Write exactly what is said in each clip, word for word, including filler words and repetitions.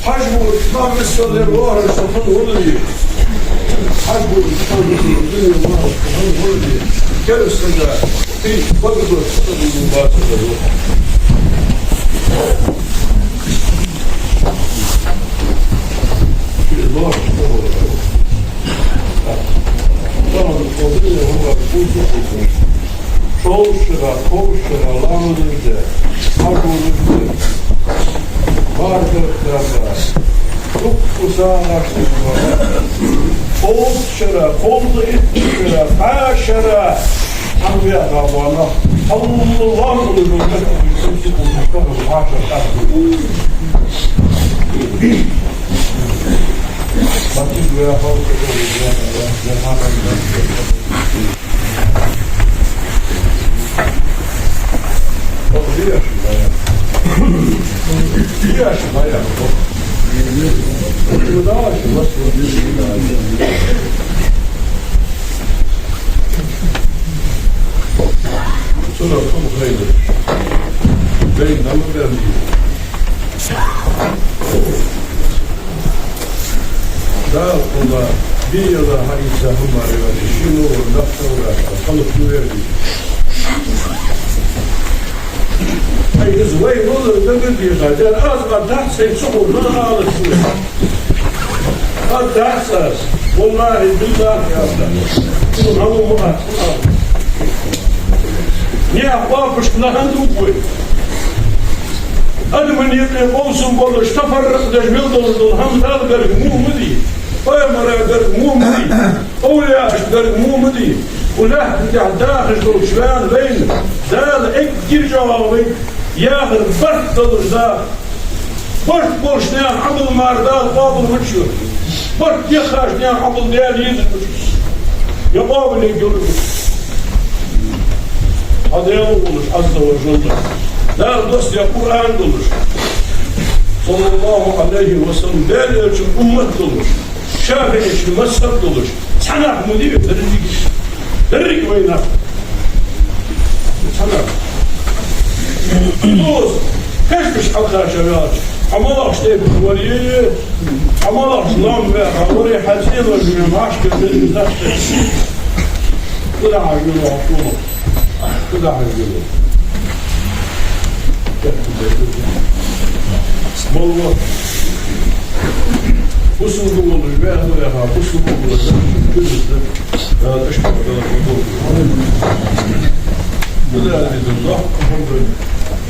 Хьажа бола, ма мисал яр вахар сахан валари. Хьажа бола, ма мисал яр вахар сахан валари. Керастага, тӀий багадо сахан бацадаро. Шовзткъа шера, кховзткъа шера ламаз де, хьажол де, марха де, дукха сагӀаш де, кховзткъа шера, кховзткъа итт шера, пхьа шера, хьан веха вана, хьалла ламаз де, Дала хьона бийла хьаийца хӀама ваьлча, шийна вар нах товраш, хьалха ву верди. Ай, из вай валар дагадеха, дер аз ма дац, сай ца ховра, ала шу. Аз дац аз. Валлахьи, биллахьи, аз дац. Цу хьалу ма ац, ма ац. Нехь къоапаш нахана дугвай. Адаман юкъе къовсам болаш, тафарракъ деш мел долаш дола хӀама Дала гарга му ма дий, пайхамара гарга му ма дий, овлияашта гарга му ма дий. Укх лаьтта тӀа дахаш долча ваьнна вайна Дала эггара чӀоагӀа вайга яхар барт долаш да. Барт болаш наьха Ӏамал мара Дала къоабал ма ца йой. Барт дехаш наьха Ӏамал Даьла езар ма ца йой. Е къоабал е гӀулакх. Хьа Даьла волаш, Ӏазза ва жалла. Дала доссадаь Къуръан долаш. Саллаллахьу Ӏалайхьи ва саллам, Даьла элчан уммат долаш. ШафиӀийчун мазхӀаб долаш. Цхьа нах ма дий вай деррига. Деррига вай нах. Цхьа нах. Доз, кашпаш хьалкхаьча ваьлча, Ӏа малагӀча тайпан вар е, Ӏа малагӀча лоам ваьха вар е, хьа цӀен вар е, машка деррига захча. Куда хьажа ваьлла хьо? Куда хьажа ваьлла? Мала ва? Бусалба волаш ваьнна ваьха, бусалба волаш ваьнна, куьзза, Дала тӀашка Дала гӀо долда. Куда хьажа ваьлла? Доккха хӀама да.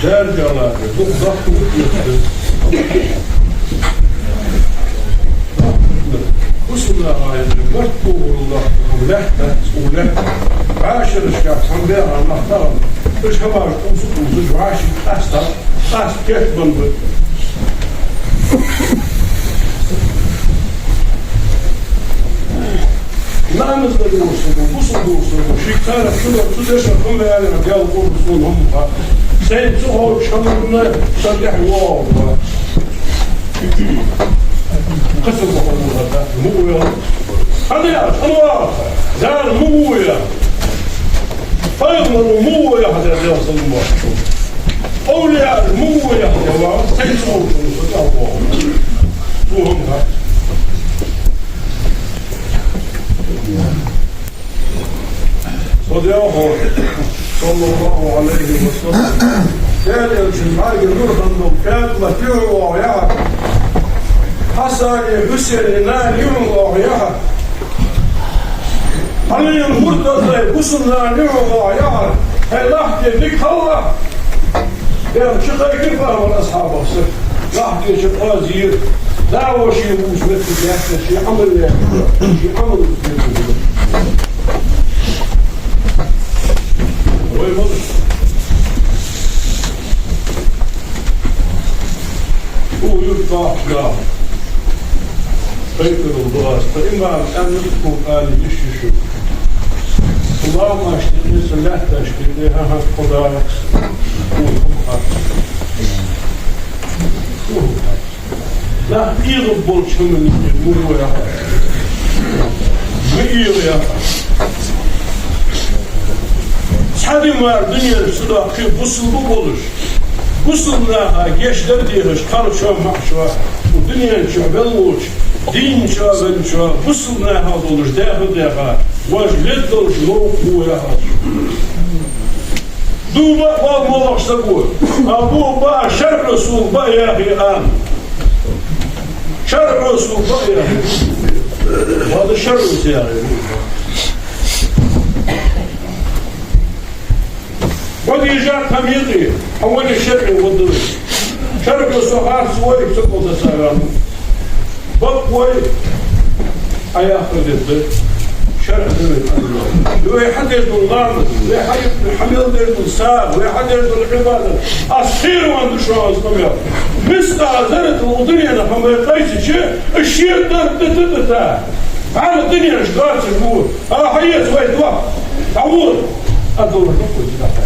Дер дела да, дукха доккха хӀама да. Бусалба наха барт тохарал лаьтта, укх лаьтта, укх лаьтта. Башарашка цхьан беха нах тахан. Уж хӀамаш кхувса, кхувса, уж вӀаший къаста, къаста кийчбенна ба. Ламаз дар вусаргва, бусалба вусаргва, ший царах шуна цу дешах хӀама аьлар, Даьла къурба сона хӀама ха. Сайна ца ховча хӀаманна са тӀехьа воагӀаргва. Кхы ца боху муха да, мугӀ ву яхар. ХӀана яхаш, хӀана ваха? Дала мугӀ ву яхар. Пайхамара мугӀ ву яхар, Даьла салам ва. Овлияш мугӀ ву яхар, Даьла, сайна ца ховча хӀаманна са тӀехьа воагӀаргва. Цу хӀама ха. Со дехо, саллаллаху Ӏалайхи ва саллам, Даьла элчан бӀарга нур хинна дола ФатӀимат юхьа воагӀа яхар. Хьасани, Хьусени нана юхьа воагӀа яхар. Ӏалин, Муртазай бусалба нана юхьа воагӀа яхар. Хьай лахте дика хилалахь. Дера чу кхайкар пайхамара асхьабаша са. Лахтеча къоазийра. Да воши вуш метта яхта ши Ӏамал яхта. Ши Ӏамал яхта. Вай мала. Укх юрта бахьаш да. Пайхамара дуӀас, тха имам аьннад, тхога ала йиш я шуга. Цу ламашта юкъе, цу лаьтташта юкъе, хӀа-хӀа, Кхо дагахь, тхога хӀама хац. Тхога хӀама хац. Нах эгӀа болча хӀаман юкъе мугӀ ву яхар. Ма эгӀа яхар. Цхьа ди мара дунен чу ца доаккхе, бусалба болаш, бусалба наха гешт дар дехаш, кхалчоа, маӀачоа, Дунен чу веллача, дийнача, веннача бусалба наха долаш дехар дехар, вож леддалаш ловкъа ва яхаш. Дув ба, вал моллагӀа саг ва. Абу ба, шарӀо сул ба яхе а. ШарӀо сул ба яхе. Вада шарӀо сул яхе. Ва дижа тамиди, а вали шарӀо ва ду. ШарӀо со харц вай, со коза сагам. Бакъ вай, а яхар дедда. ШарӀо ду. Вай хьадеш дола ламаз, вай хьа-, хьа мел деш дола сагӀа, вай хьадеш дола Ӏибадат. Аз хӀирван ду шо аз къамел. Мискъал зарратал дунен хӀама къайсача, шер дар да да да да. Бала дунен шкаца гур. А хьаец вай дуа. Даур. А дур хӀукъу дина хьа.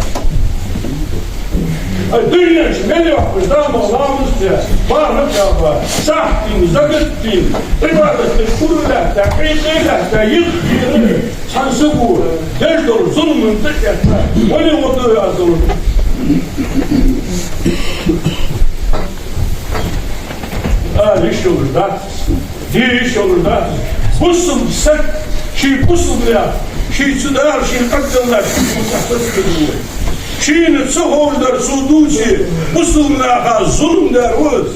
А дунен ш мел йохкаш, да ма ламаз де, барна каба, сахьтин, закаттин, Ӏибадат де, шкур лаьтта, хьийкъе лаьтта, йикъ йира. Цхьан сагу, деш дола зулам тӀа этта, вали гӀо ду аз зулам. А, йиш йолаш дац. Де йиш йолаш дац. Бусалба саг, ший бусалба наьха, ший цу Дала шийна къаддаллаш, ший бусалба саг ду. Шийна ца ховш дар цо дувце, бусалба наха зулам даьр ва из.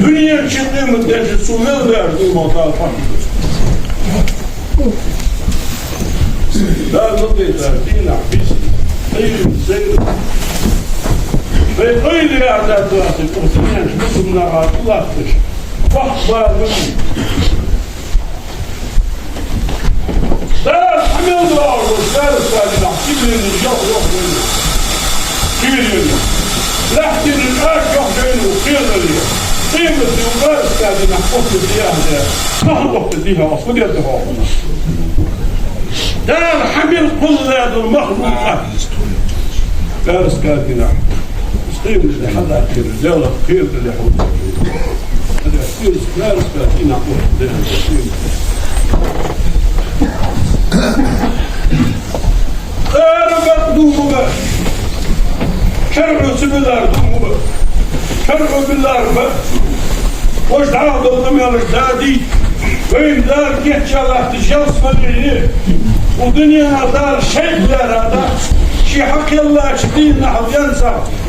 Дунен чу къемат ден чу цо мел даьр ду ма Дала фахьа. Дала ма дайтар, дийнахьа, бийса, къийла, сайра. Вай къайла яхьа дац ваха, укх дунен чу бусалба наха тӀалатташ. Вахт бар ма дий. Дала хьа мел доагӀаш дола шаьра сагӀина, сиблени йох, йох, йох. Сиблени. Лаьттани аш йох, йох, кхелали. Къемат ди укх шаьра сагӀина, хӀотта дияхьа. Нах хӀотта дияхьа, хӀу дерта хьо. Дала хьа мел кхолла дола махлукъат. Шаьра сагӀина. Стимулда хьадаккхира, Даьла кхердале хьо. Ада стимул, стимул, стимул, стимул. Ара бакъ дума ба. ШарӀо ца биллар дума ба. ШарӀо биллар ба. Вож дӀахо дола къамаьлаш дадий. Вайна Дала кийча латташ ялсмале я. Укх дунен Дала шайтӀа лаьрхӀа дац. Ше хьакхеллача дийнахьа денз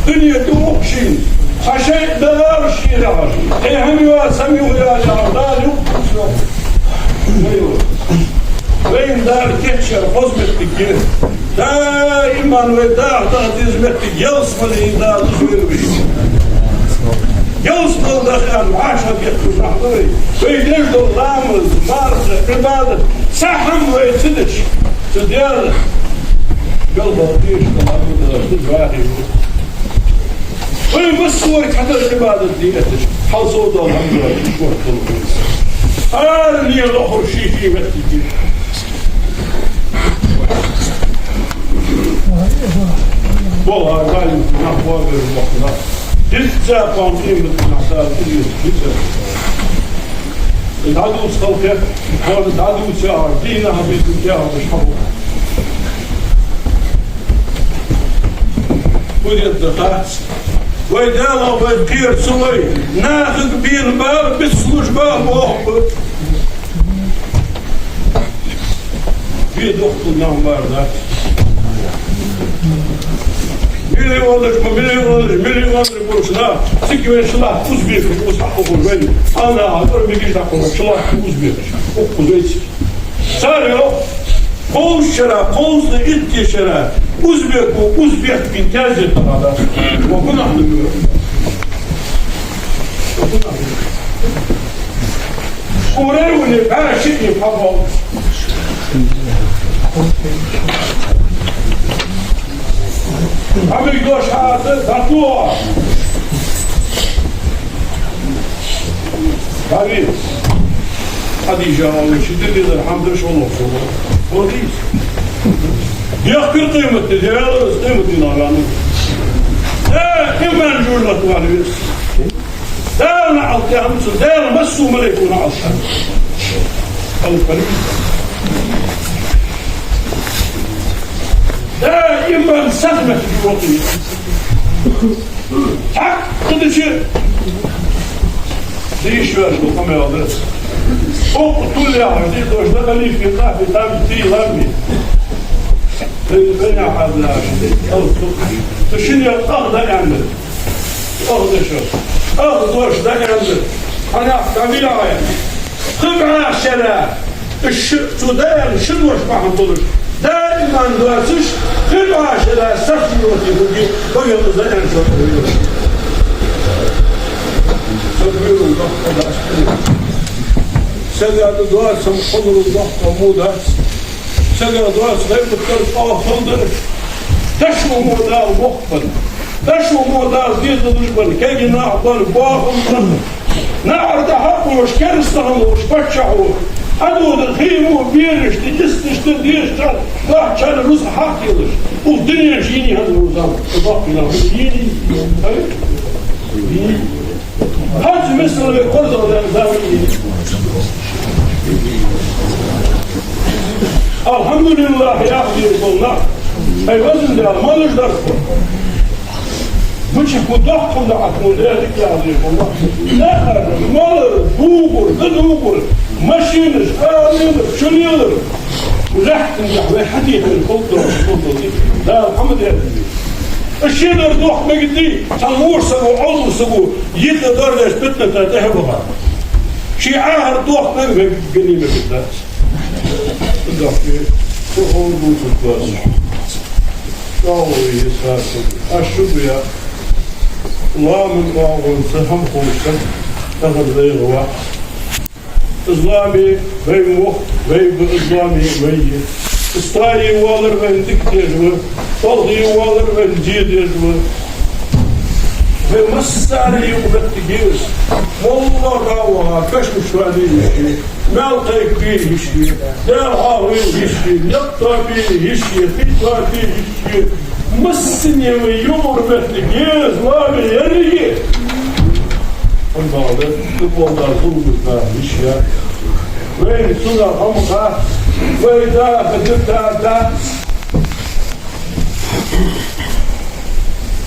дуне тӀа ухаш шийна. Хьа шайтӀа далар шийна яхаш. Хье хӀама йоаца, хӀама юха яла яхаш, Дала юхатухаш. Вайна Дала кийчъяр хоза моттиг я. Даиман вай даха-даха деза моттиг ялсмале я, Дала луш вайна вай. Ялсмале даха аьнна, вӀашагӀкхеташ нах да вай. Вай деш дола ламаз, марха, Ӏибадат, цхьа хӀама вай ца деш, цу Даьла белхал деш дола Ӏибадат ца вахе. Вай массавар цхьатарра Ӏибадат де этташ, хьал сов дола хӀама да, шортта дола. Ара лела лохур ший-ший моттиге. Валлахьи, галим нах вагар вахна. Дизза пам къемат нах Дала тӀаеза, дизза. ДӀадувца халкъе, вала дӀадувца яхар, дийнахьа бийсан кехаташ хьабу. Худетта хац. Вай Дала вай кхера ца лой, нахага бена бала, бицлуш бала боху. Ве дохтун нам бар дац. Миллионаш, ма миллионаш, миллионаш болча нах, цига вен шалахь узбекаш, уз хьакхухур вен. Ана, а тӀара мегаш даккхур, шалахь узбекаш. Укхаза вайцига. Цар йо, кхузткъа шера, кхузткъеи итт шера, узбеко, узбек бин тязе тара дац. Ва гунахь ду. Ва гунахь ду. Шкурай уни бара шиъни пхьабол. Хьамиг дош хьаца, датуа. Хьави. Хьадижа, ала, ши де дезар хьамдаш, валлахӀи, со. Хьадис. Яхкар къемат де, яларас къемат дина гӀану. Да, иман журлат валвес. Дала наӀалт яхар цун, Дала массо а малайко наӀалт. Алкали. Даиман сахьмат ювакъи. Хьакъ дичи. Дийша ваьш ва къамаьл да. Укх туллехь дийцаш да алифи, къафи, тамми, тии, ламми. Тхай, тхайна хьадна аша. Цу шинне ах да аьнна. Ах да шо. Ах дош да аьнна. Хьанах дӀавига Ӏа. Кхы бӀаь шера. Ш-, цу даьна ши дош бахьан долаш, даим доацаш, кхы бӀаь шера сахьтин йоти хурги, баге даьна шо хурги. Со буьйру бахьан долаш. Сага да доацам хулру бахьан мо дац. Сага доаца гӀайбат дар, къахал дар. Дошо мо Дала бохбан. Дошо мо Дала дезалуш бан, кегий нах бан, бахам бан. НаӀар тӀа хьакхош, керастал лош паччахьо, хьадода хӀамо, берашта, исташта, дешашта, лахчана рузкъа хьакхелаш. Укх дунен чу йийна хӀанз рузкъа, баккхий нах, йийна, йийна. ХӀанз мисал вай корзагӀдаьнна Дала йийна. АлхьамдулиллахӀ, яхаш бола нах, ай, везан Даьла, малаш дар тхо. Мичахьа доккха хӀама да Ӏа тхона, Даьла, дика яхаш бола нах. Нахара малар, дугӀар, дӀадугӀар, машинаш, алалар, чулелар. Лаьттан тӀа вай хьатӀехьа хӀама доацаш, хӀама доацаш. Дала хьамадаьд. Ше дар дохк мегаргдий, цхьан вур саго, Ӏовдал саго, йита дордеш питната тӀехьа баха. Ший Ӏахар дохк мегаргдий, ганимат дац. Дахки, со ховр бувцаргвац. ЧӀоагӀа вай йисарца. Аз шуга я. Ламан оагӀонца хӀама ховш саг тахан вайга вац. Из лоам вай мо, вай ба из лоам вай я. Из тоае воаллар вайна дика дезаш ва, тӀолхе воаллар вайна зе дезаш ва. Вай массане юкъе моттиг я из. МоллагӀа ваха, кашамаш ваде йиш я, маьл кхайкабе йиш я, Даьла хьоахаве йиш я, никъ тоабе йиш я, хий тоабе йиш я. Массане вай юкъера моттиг я из лоам еррига. Амма бакъда, цу болх беш зулам даь йиш я. Вайна цунах хӀама хац, вай даха дита дац.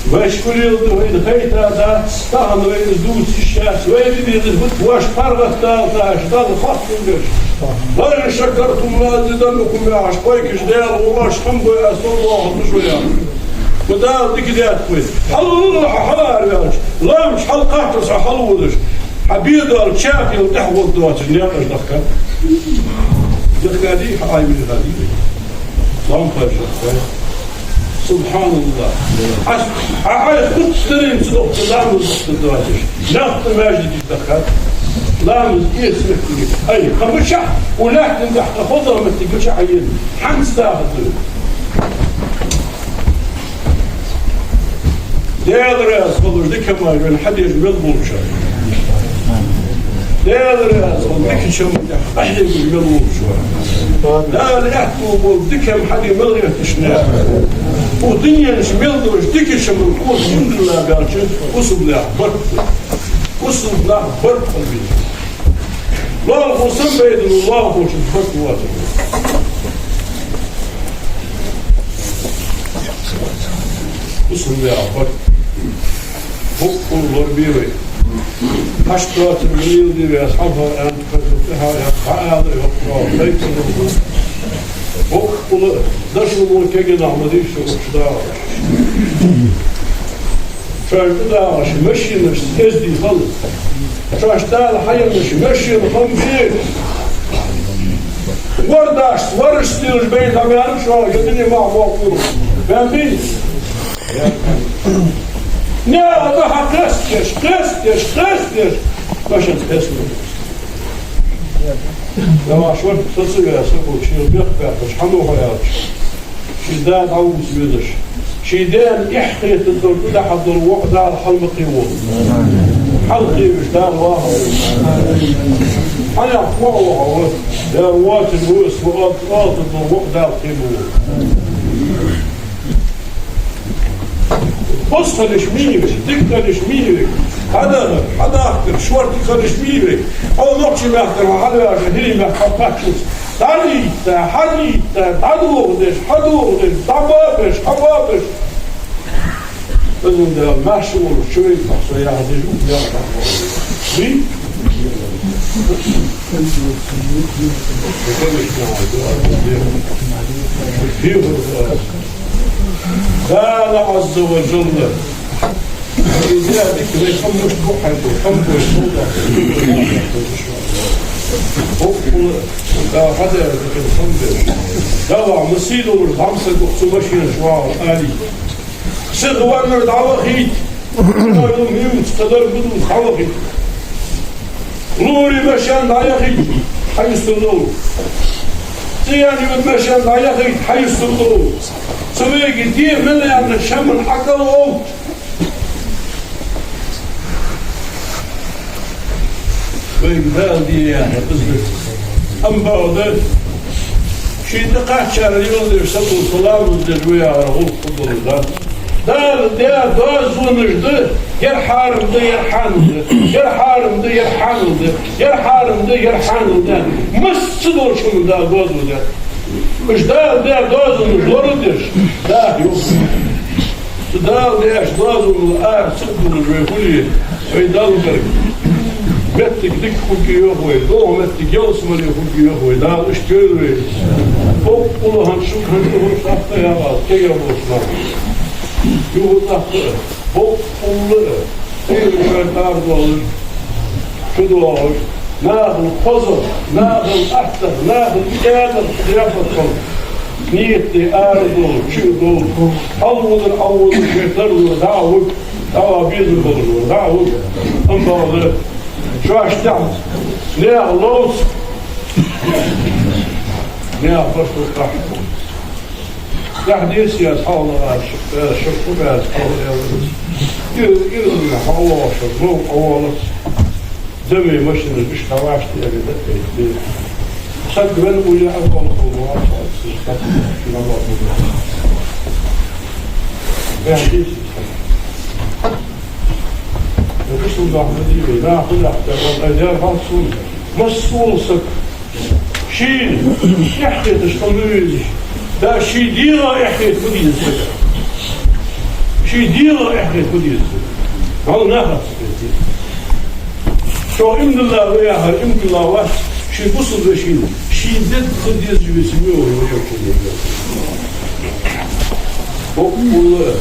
Вай школе да вайна хайта дац, тахан вайна из дувца йиш яц, вай дина деза хӀуд воаш паргӀатдалийташ, Далла хоастам беш. «لئن شكرتم لأزيدنكم» яхаш кхайкаш, Даьла, валлахӀи, хӀама бой аз, со лоха душ вай. Ма Дала дика даьд вай. Хьал, хьалара ваьлча, лоам чу хьалкхаччалца хьалводаш, хьа бе дола чакхъяла тӀехвала доацаш наькъаш дахка. Дахкадий, хьа Ӏай мижа хадий вай. Лампаш дахка. СубхьаналлахӀ. Хьа, хьа Ӏай хӀуттарин цу дохка ламаз дахка доацаш. Наьха маьждиге дахка. Ламаз эца моттиг я. Ай, хӀама чу, у лаьттан тӀа хоза моттиг чу хьаена. ХӀанз даха ду. Даьла раьза хилва дика хӀамаш вайна хьадеш мел болчоа. Даьла раьза хилва дикача хӀаман тӀа къахьегаш мел болчоа. Дала аьттув бола дика хӀама хьаде мел гӀерташ наха. Укх дунен чу мел долаш дикача хӀаман кхоачаш дилла баьлча, бусалба наьха барт ба. Бусалба наьха барт хилба. ЛоалахӀо сенна байде, лоалахочунца барт воацар. Бусалба наьха барт. Боккъал лорабе вай. Хьашт доацар мел де вай, хьалха аьнна, хаза тӀехьа яха, хьаала, йоккха, тайпа ца лургба. Боккъала, дошо мо кегий нах ма дий шо, укх чу дагӀаш. Шоаш тӀадагӀаш машинашца эздий хила. Шоаш Дала хьаеннача машина хам бе. Вордашца, вордашца дилаш бейта мел шоаш, я дуне мах боккъал. Бен бий? Не, а то хьакхесташ, кхесташ, кхесташ. Машинца кхесташ. Даваш вар, со ца веа, со гуча, бехк баьккхача, хьан ва хьо аьлча. Ший да дӀавувца везаш. Ший даьна эхь хетаргдолаш, тӀадахьаргдолаш воӀ Дала хьалмакхе волва. Хьалкхевеш Дала вахаволва. Хьанах воӀ вахав, Дала воацаш вуйс ва алт, алтаргдолаш воӀ Дала кхебе волва. Хоза хилаш ма вий вай, дика хилаш ма вий вай, хьадахар, хьадахкар, шортта хилаш ма вий вай. Хьо нохчий мехкара хьалваьлча, хӀирий мехка хьакхаччалца. ДӀалийта, хьалийта, дӀадохадеш, хьадохадеш, дӀабабеш, хьабабеш. Везан Даьла, маьрша волаш чу вайта со яхадеш, яхадеш. Вий? Дала Ӏазза ва Джалла. Из дика вай хӀама мишта бу хьайна, хӀама бу хьайна. Боккъала, да, хьадаьр дика хӀама бе. Дала масийттаза хӀама саг цу машина чу вагӀаш али. Сиха ваннар дӀавахийта. Ала муьймаца кхадар гудуз хьалахийта. Лури машен дӀаяхийта, хьаюстал лов. ЦӀен юд машен дӀаяхийта, хьаюстал лов. Цу веги де мел яьнна шаман хьакал лов. Вайга Дала де яхар из да. Амма бакъда, шийна тӀакхаччар йолдеш сату саламу деш вай яхар гӀулакх хургдолаш да. Дала даь дозонаш да, ер хьарам да, ер хьанал да, ер хьарам да, ер хьанал да, ер хьарам да, ер хьанал да. Масса долчунна Дала дозал даьд. Уж Дала даь дозонаш лорадеш, да, йо. Цу Дала даьча дозал ара ца хулаш вай хуле, вай Далла гарга. Моттиг дика хургья йоах вай, догӀа моттиг ялсмале хургья йоах вай, Дала иштта йойла вай. Боккъала хӀанз шуга хӀанз юха цхьаккха а яхалца, кегий болаш ма. Юха цхьаккха а, боккъала а, тӀера шоай тӀара доаллаш, чу доагӀаш, нахал хоза, нахал аттагӀа, нахал кӀаьда, зияфат хила. Нийят де ара дола, чу дола, хьалволар, Ӏоволар, шоай тарлора дӀа а вуг, дӀа а безам болаш вар, дӀа а вуг. Амма бакъда, шоаш тӀехьа наьха ловца, наьха башхуртахь. Яхь дийца яц хьалха, э, шо кху баьц хьалха, э, ир-, ирзана хьалха шо, лов къавалац. Даме машинаш иштта вӀаштӀехьа да, э, э. Саг вен уя а хьалха ма вац, саг ши намаз ма вац. Яхь дийца яц. Э, бусалба нах ма дий вай, нах хӀу дахтар, вон айдер хьалха сона. Масса вола саг. Шийна эхь-хеташ хила ма везий. Да, ший дегӀа эхь-хетар ма деза сага. Ший дегӀа эхь-хетар ма деза сага. Валла нахаца хетий. Шо имдулла ва яхар, имдулла вац, ший бусалба вешийна. Ший дед ца дезаш веце ма вий, ва йоккхур. Боккъала.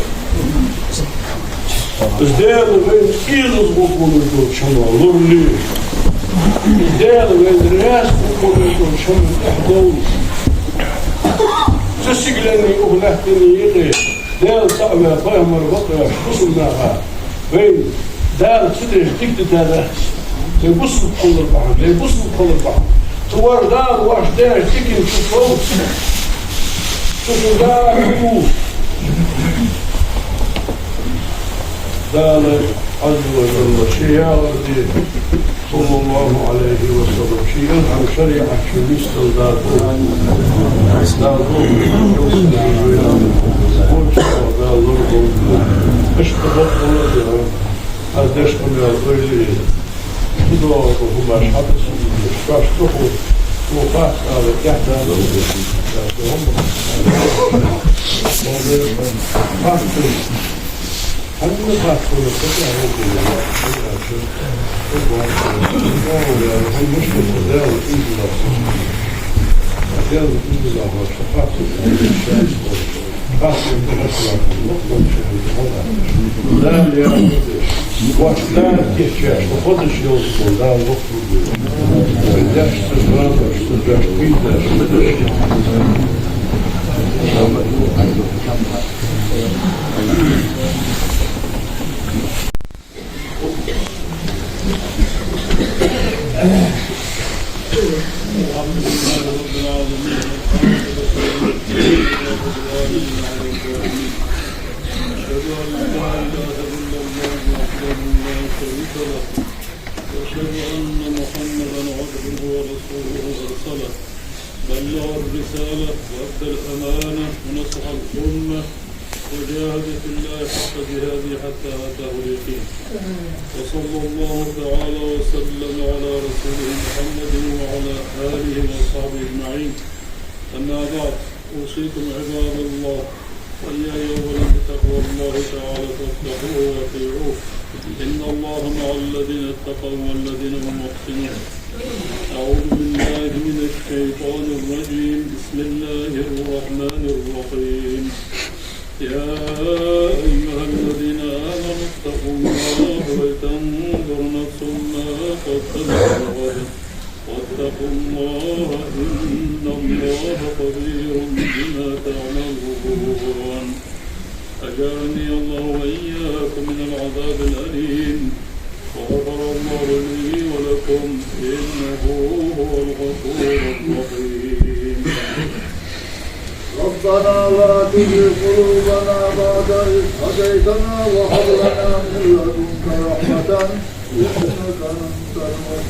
Из Даьла вайна эгӀаз гӀоргволаш долча хӀамах лорале. Из Даьла вайна раьза гӀоргволаш долча хӀаман тӀехьа довла. Цу сигаленна укх лаьттан юкъе Даьла цаӀ ваь, пайхамар бакъваь, бусалба наха вайна Дала ца деш дика дита дац. Вай бусалба хилар бахьан, вай бусалба хилар бахьан. Цу вар Дала вӀаши деш диканна чу совц. Цу Дала ву. Дала Ӏазза ва Джалла ший ялар де, саллаллахӀу Ӏалайхи ва саллам, ший илхьам шариӀат чу вистал дату. Дала ву, Дала лур болду. Иштта бакъвала дера. Аз деш къамаьл ойла е. Цу догӀа хӀумаш хьатӀа ца дувцаш, шоаш ца ховш, цо хац ала, тӀехьа дала. ХьатӀа. Хьанна хац хьона, ца тӀехьа хӀама хьона. Хьанна мишта ца Дала иза лахь. Дала иза лахь, хац. الحمد لله رب العالمين. أشهد أن لا إله إلا الله وحده لا شريك له. وأشهد أن محمدا عبده ورسوله أرسله. بلغ الرسالة وأدى الأمانة ونصح الأمة وجاهد في الله حق جهاده حتى أتاه اليقين. وصلى الله تعالى وسلم على رسوله محمد وعلى آله وصحبه أجمعين. أما بعد، أوصيكم عباد الله وإياي أولا بتقوى الله تعالى فاتقوه وأطيعوه. إن الله مع الذين اتقوا والذين هم محسنون. أعوذ بالله من الشيطان الرجيم. بسم الله الرحمن الرحيم. يا أيها الذين آمنوا اتقوا الله ولتنظر نفس ما قدمت لغد. واتقوا الله إن الله خبير بما تعملون. أجارني الله وإياكم من العذاب الأليم. وغفر الله لي ولكم إنه هو الغفور الرحيم. ربنا لا تزغ قلوبنا بعد إذ هديتنا وهب لنا من لدنك رحمة إنك أنت الوهاب.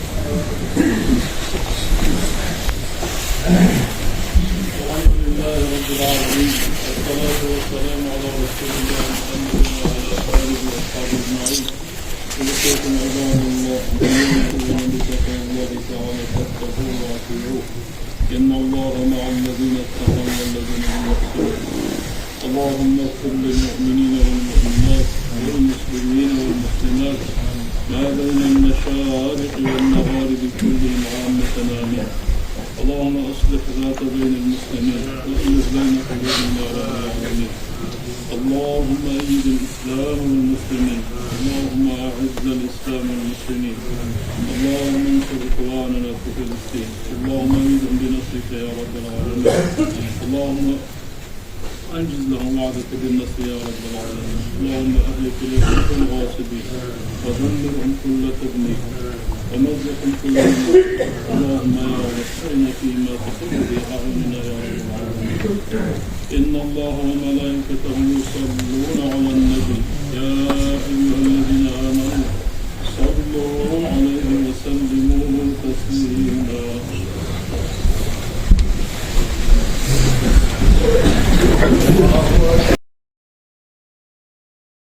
الحمد لله رب العالمين، والصلاة والسلام على رسول الله محمد وعلى آله وأصحابه أجمعين. أوصيكم عباد الله، أولا بتقوى الله تعالى فاتقوه وأطيعوه. إن الله مع الذين اتقوا والذين هم محسنون. اللهم اغفر للمؤمنين والمؤمنات والمسلمين والمسلمات ما بين المشارق والمغارب كلهم عامة آمين. اللهم أصلح ذات بين المسلمين وألف بين قلوبهم يا رب العالمين. اللهم أيد الإسلام والمسلمين. اللهم أعز الإسلام والمسلمين. اللهم انصر إخواننا في فلسطين. اللهم أيدهم بنصرك يا رب العالمين. اللهم أنجز لهم وعدك بالنصر يا رب العالمين. اللهم أهلك اليهود الغاصبين، ودمرهم كل تدمير، ومزقهم كل ممزق. اللهم يا رب أرنا فيما تقر به أعيننا يا رب العالمين. إن الله وملائكته يصلون على النبي، يا أيها الذين آمنوا صلوا عليه